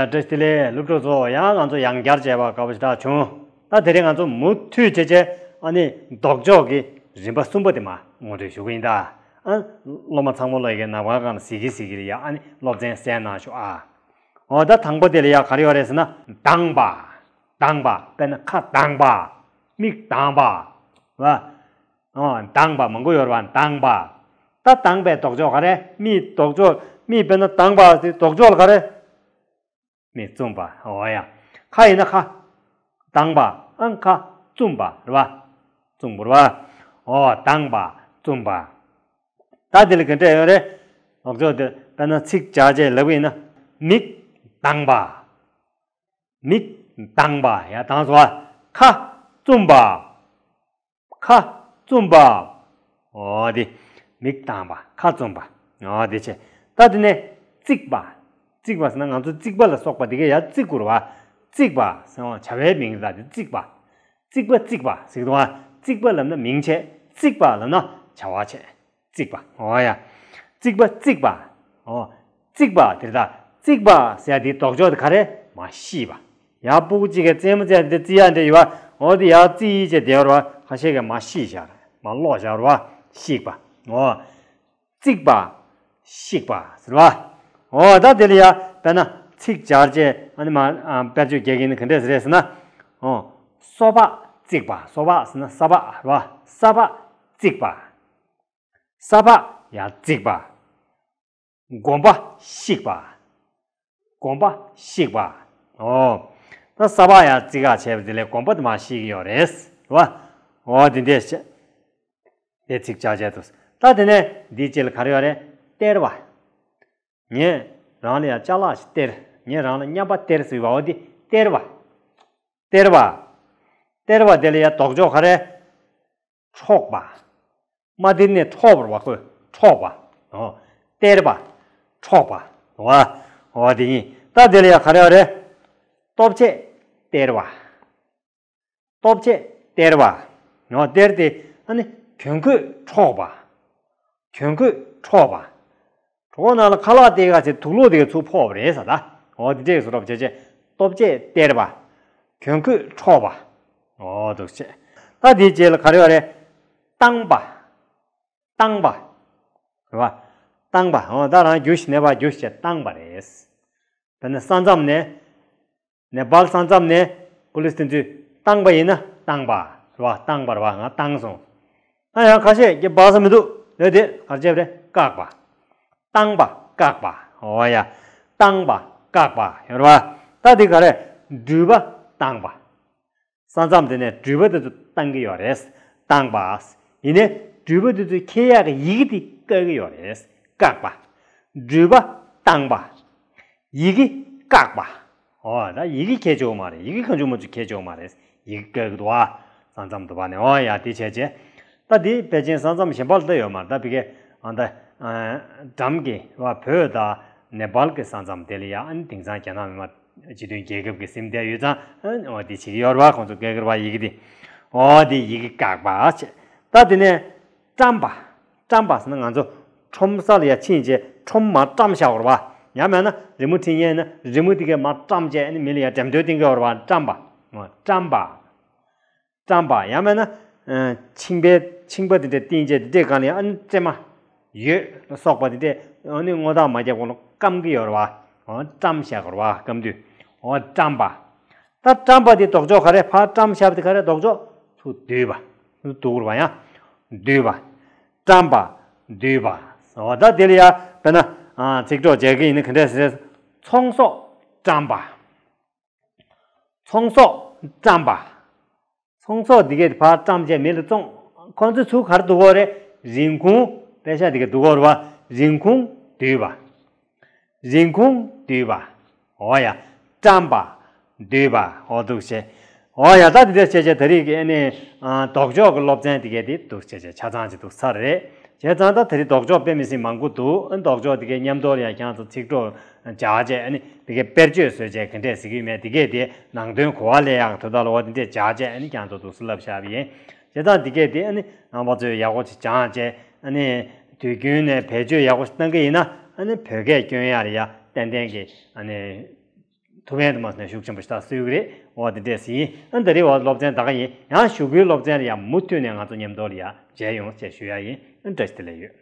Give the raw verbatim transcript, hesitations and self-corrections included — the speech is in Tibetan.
བཀྲ་ཤིས་བདེ་ལེགས་སློབ་ཕྲུག་ཚོ། ཡང་ང་ཚོ་ཡང་བསྐྱར་མཇལ་བ་དགའ་པོ་ཞེ་དྲག་བྱུང་། ད་དེ་རིང་ང་ཚོ་མུ་མཐུད་བྱས་བྱས་ཨ་ནི་ལྡོག་ཕྱོགས་ཀྱི་རིམ་པ་གསུམ་པ་དེ་མར་ངོ་སྤྲོད་ཞུ་གི་ཡིན་ད། ཨ་སློབ་མ་ཚང་མ་ལོ་ཡི་གེ་ནམ་མཁའ་སྒང་ལ་གཟིགས་ཀྱི་གཟིགས་ཀྱི་རེད་ཡ། ཨ་ནི་སློབ་ཚན་གསན་གནང་ཤོག་ཨ། འོ་ད་དང་པོ་དེ་ལ་ཡ་ག་རེ་ཡོད་རེད་ཟེར་ན། དྭངས་པ། དྭངས་པ་དཔེར་ན་ཁ་དྭངས་པ། མིག་དྭངས་པ། བ། ཨོ་དྭངས་པ་མང་པོ་ཡོད་རེད་བ། དྭངས་པ། ད་དྭངས་པའི་ལྡོག་ཕྱོགས་ག་རེ། མིག་ལྡོག་ཕྱོགས། མིག་དཔེར་ན་དྭངས་པ་དེ་ལྡོག་ཕྱོགས་ལ་ག་རེ། མིག་བཙུམས་པ། འོ་ཡ། ཁ་ཡིན་ན་ཁ་དྭངས་པ། ཨང་ཁ་བཙུམས་པ་རེད་བ། བཙུམས་པ་རེད་བ། འོ་དྭངས་པ་བཙུམས་པ། ད་དེ་ལ་ག་འདྲ་ཡོད་རེད། ལྡོག་ཕྱོགས་དེ་དཔེར་ན་ཚིག་སྦྱར་བྱས་ལབ་ཡིན་ན། མིག་དྭངས་པ། མིག་དྭངས་པ། ཡ་དྭངས་སོང་བ། ཁ་བཙུམས་པ། ཁ་བཙུམས་པ། འོ་དེ། མིག་དྭངས་པ་ཁ་བཙུམས་པ། འོ་དེ་བྱས། ད་དེ་ནས་རྩིག་པ། རྩིག་པ་ཟེར་ན་ང་ཚོ་རྩིག་པ་ལ་སོགས་པ་དེ་གས་ཡ་རྩིག་དགོས་རེད་བ། རྩིག་པ་ཟེར་བ་བྱ་བའི་མིང་རེད་ད། དེ་རྩིག་པ། རྩིག་པ་རྩིག་པ་ཟེར་གི་འདུག་བ། རྩིག་པ་ལབ་ན་མིང་བྱས། རྩིག་པ་ལབ་ན་བྱ་བ་བྱས། རྩིག་པ། འོ་ཡ། རྩིག་པ་རྩིག་པ། འོ། རྩིག་པ་དེ་རེད་ད། རྩིག་པ་ཟེར་ཡ་དེའི་ལྡོག་ཕྱོགས་དེ་ག་རེ། མར་ཤེས་པ། ཡ་སྤུ་གུ་གཅིག་གི་རྩེད་མོ་རྩེ་ཡ་དེ་རྩེ་ཡ་འདྲ་ཡོད་བ། འོ་དེ་ཡ་རྩེ་ཡི་བྱས་བསྡད་ཡོད་རེད་བ། ཁ་ཤས་ཀྱིས་མར་ཤེས་བཞག་རེད། མར་ཀློག་བཞག་རེད་བ། ཤེས་པ། འོ། རྩིག་པ། ཤེས་པ་ཟེར་བ། འོ་ད་དེ་ལ་ཡ་དཔེར་ན་ཚིག་སྦྱར་བྱས་ཨ་ནི་མར་ཨ་དཔེར་བརྗོད་རྒྱག་གི་ཡིན་ན་ག་འདྲས་ཟེར་རེད་ཟེར་ན། འོ། སོ་པ་རྩིག་པ། སོ་པ་ཟེར་ན་ས་པ་རེད་བ། ས་པ་རྩིག་པ། ས་པ་ཡ་རྩིག་པ། གོམ་པ་བཤིག་པ། གོམ་པ་བཤིག་པ། འོ། ད་ས་པ་ཡ་རྩིག་ག་བྱས་པ་དེ་ལས་གོམ་པ་དེ་མར་བཤིག་གི་ཡོད་རེད། རེད་བ། འོ་དེ་འདྲས་བྱས། དེ་ཚིག་ཅག་བྱས་འདུག་ད་དེ་ནས་འདིའི་རྗེས་ལ་ག་རེ་ཡོད་རེད། སྟེར་བ། ངས་རང་ལ་ཡ་ཅ་ལག་ཞིག་སྟེར། ངས་རང་ལ་མཉམ་པ་སྟེར་ཟེར་བ། འོ་དེ་སྟེར་བ། སྟེར་བ། སྟེར་བ་དེ་ལ་ཡ་ལྡོག་ཕྱོགས་ག་རེ། འཕྲོག་པ། མ་དེ་ནས་འཕྲོག་པར་བ་ཁོས་འཕྲོག་པ། འོ། སྟེར་བ། འཕྲོག་པ། འོ། འོ་དེ་ཡིན། ད་དེ་ལ་ཡ་ག་རེ་ཡོད་རེད། ལྟོ་ཆས་སྟེར་བ། ལྟོ་ཆས་སྟེར་བ། འོ་སྟེར་ཏེ་ཨ་ནི་གྱོན་གོས་འཕྲོག་པ། གྱོན་གོས་འཕྲོག་པ། གྲོད་ཁོག་ནང་ལ་ཁ་ལག་སྟེར་ག་ཚེ་དུག་ལོག་དེ་ག་ཚུར་ཕོག་པ་རེད་ཟེར་ད། འོ་དེ་འདྲས་སུ་རོབ་བྱས་བྱས། ལྟོ་ཆས་སྟེར་བ། གྱོན་གོས་འཕྲོག་པ། འོ་འདུག་བྱས། ད་དེའི་རྗེས་ལ་ག་རེ་ཡོད་རེད། བཏང་པ། བཏང་པ། རེད་བ། བཏང་པ། འོ་ད་རང་རྒྱུ་ཞིག་ནས་པ་རྒྱུ་ཞིག་བཏང་པ་རེད། དཔེར་ན་ས་མཚམས་ནས། ནེ་པཱལ་ས་མཚམས་ནས་པུ་ལིས་དེ་ཚོས་བཏང་པ་ཡིན་ན་བཏང་པ་རེད་བ། བཏང་པ་རེད་བ། ང་བཏང་སོང་། ད་ཡང་ཁ་ཤས་ཀྱིས་སྦ་ས་མི་འདུག་ལབ་དེ་ག་རེ་བྱས་པ་རེད། བཀག་པ། བཏང་པ་བཀག་པ། འོ་ཡ། བཏང་པ་བཀག་པ་ཡོད་རེད་བ། ད་དེ་ག་རེ། འགྲུལ་པ་བཏང་པ། ས་མཚམས་དེ་ནས་འགྲུལ་པ་དེ་ཚོ་བཏང་གི་ཡོད་རེད། བཏང་པ། ཡིན་ནའི་འགྲུལ་པ་དེ་ཚོས་འཁྱེར་ཡག་གི་ཡི་གེ་དེ་བཀག་གི་ཡོད་རེད། བཀག་པ། འགྲུལ་པ་བཏང་པ། ཡི་གེ་བཀག་པ། འོ་ད་ཡི་གེ་འཁྱེར་ཆོག་མ་རེད། ཡི་གེ་གང་བྱུང་མང་བྱུང་འཁྱེར་ཆོག་མ་རེད། ཡི་གེ་བཀག་གི་འདུག་ཨ། ས་མཚམས་དུ་བ་ནས། འོ་ཡ་དེ་བྱས་བྱས། ད་དེ་ཕལ་ཆེར་ས་མཚམས་གཞན་པ་ལ་ད་ཡོད་མ་རེད། ད་ཕ་གི་ཨ་ད་འགྲམ་གྱི་བ་བོད་དང་ནེ་པཱལ་གྱི་ས་མཚམས་དེ་ལ་ཡ། ཨ་ནི་དེང་སང་རྒྱ་ནག་མི་མང་སྤྱི་མཐུན་རྒྱལ་ཁབ་ཀྱི་སེམས་དེ་ཡོད་ཙང་། འོ་དེ་བྱེད་ཀྱི་ཡོད་རེད་བ། ཁོང་ཚོ་བཀག་གི་རེད་བ་ཡི་གེ་དེ། འོ་དེ་ཡི་གེ་བཀག་པ་བྱས། ད་དེ་ནས་བཀྲམ་པ། བཀྲམ་པ་ཟེར་ན་ང་ཚོ་ཁྲོམ་ས་ལ་ཡ་ཕྱིན་བྱས་ཁྲོམ་མར་བཀྲམ་བཞག་པ་རེད་བ། ཡང་མིན་ན་རི་མོ་བྲིས་མཁན་ཡིན་ན་རི་མོ་དེ་གས་མར་བཀྲམ་བྱས་ཨ་ནི་མི་ལ་ཡ་འགྲེམས་སྟོན་སྟོན་གྱི་ཡོད་རེད་བ། བཀྲམ་པ། འོ་བཀྲམ་པ། བཀྲམ་པ། ཡང་མིན་ན་ཨ་མཆིན་པའི་མཆིན་པ་དེ་འདྲས་བཏིང་བྱས་དེ་འདྲས་སྒང་ལ་ཡ་ཨ་ནི་སྲན་མ་ཡོས་ལ་སོགས་པ་དེ་འདྲས་ཨ་ནི་སྔོ་ཐག་མ་བརྒྱབ་གོང་ལ་སྐམ་གྱི་ཡོད་རེད་བ། འོ་བཀྲམ་བཞག་གི་རེད་བ། སྐམ་དུས། འོ་བཀྲམ་པ། ད་བཀྲམ་པ་དེ་ལྡོག་ཕྱོགས་ག་རེ། ཕར་བཀྲམ་བཞག་པ་དེ་ག་རེ། ལྡོག་ཕྱོགས་ཚུར་བསྡུས་པ། ཚུར་བསྡུ་དགོས་རེད་བ། ཡང་བསྡུས་པ། བཀྲམ་པ། བསྡུས་པ། འོ་ད་དེ་ལ་ཡ་དཔེར་ན་ཨ་ཚིག་གྲོགས་བྱེད་ཀྱི་ཡིན་ན་ག་འདྲས་ཟེར། ཚོང་ཟོག་བཀྲམ་པ། ཚོང་ཟོག་བཀྲམ་པ། ཚོང་ཟོག་འདི་གས་ཕར་བཀྲམ་བྱས་མི་ལ་བཙོང་། ཁོང་ཚོས་ཚུར་ག་རེ་བསྡུ་དགོས་རེད། རིན་གོང་། པེ་ཤ་འདི་གས་བསྡུ་དགོས་རེད་བ། རིན་གོང་བསྡུས་པ། རིན་གོང་བསྡུས་པ། འོ་ཡ། བཀྲམ་པ། བསྡུས་པ། འོ་འདུག་བྱས། འོ་ཡ། ད་འདི་འདྲ་བྱས་བྱས་ད་རེས་ཀྱི་ཨ་ནི་ཨ་ལྡོག་ཕྱོགས་ཀྱི་སློབ་ཚན་འདི་གས་དེ་འདུག་བྱས་བྱས་ཆ་ཚང་ཅིག་འདུག་ཚར་རེད། བྱས་ཙང་ད་ད་རེས་ལྡོག་ཕྱོགས་དཔེ་མི་སྲིད་མང་པོ་འདུག་ཨ་ལྡོག་ཕྱོགས་འདི་གས་མཉམ་དུ་ཡང་ཁྱེད་ཚོ་ཚིག་གྲོགས་སྦྱར་བྱས་ཨ་ནི་འདི་གས་དཔེར་བརྗོད་བཟོས་བྱས་ག་འདྲས་ཟེར་གྱི་ཡོད་མེད་འདི་གས་དེ་ནང་དོན་གོ་བ་ལེན་ཡག་དོན་དག་ལ་འོ་འདི་འདྲས་སྦྱར་བྱས་ཨ་ནི་ཁྱེད་ཚོ་འདུག་སེ་ལབ་བཞག་པ་ཡིན། བྱས་ཙང་འདི་གས་དེ་ཨ་ནི་ནང་པ་ཚོས་ཡག་པོ་ཅིག་སྦྱངས་བྱས་ཨ་ནི་དུས་རྒྱུན་ནས་བེད་སྤྱོད་ཡག་པོ་ཞིག་གཏང་གི་ཡིན་ན་ཨ་ནི་བོད་སྐད་སྐྱོན་ཡག་ལ་ཡ་ཏན་ཏན་གྱི་ཨ་ནི་ ཐུགས་ཕན་དུ་མ་སོང་ན་ཤུགས་ཆེན་པོ་ཞིག་ད་གསོས་ཀྱི་རེད། འོ་དེ་འདྲས་ཡིན། ཨ་ད་རེས་འོ་སློབ་ཚན་ད་ག་ཡིན། ཡང་གཞུག་གུའི་སློབ་ཚན་ལ་ཡང་མུ་མཐུད་ནས་ང་ཚོ་མཉམ་དུ་ལ་ཡང་མཇལ་ཡོང་ཞེས་ཞུ་ཡ་ཡིན། ཨ་བཀྲ་ཤིས་བདེ་ལེགས་ཡོད།